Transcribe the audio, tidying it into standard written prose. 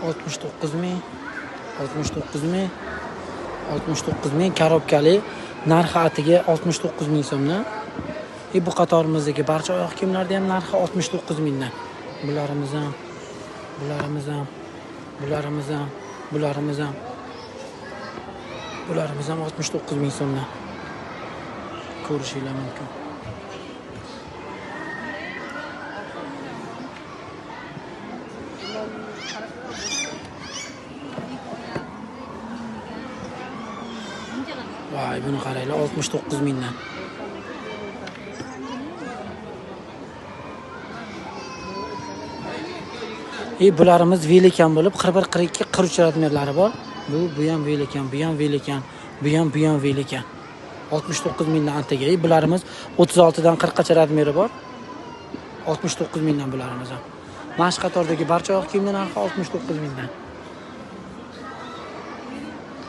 69 ming, 69 ming, 69 ming korobkali, narxi atigi 69 ming so'mdan. Bu qatorimizdagi barcha oyoq kiyimlarni ham narxi 69 mingdan. Bularimiz ham, bularimiz ham, bularimiz ham, bularimiz ham, bularimiz ham 69 ming so'mdan. Ko'rishinglar mumkin. Voy, buni qaranglar, 69 mingdan. Bularimiz velikan bo'lib 41, 42, 43 razmerlari bor. Bu ham velikan, bu ham velikan, bu ham, bu ham velikan. 69 mingdan antaga. Bularimiz 36 dan 40 qacha razmeri bor. 69 mingdan bularimiz ham. Mana shu qatordagi barcha oyoq kiyimlar narxi 69 mingdan.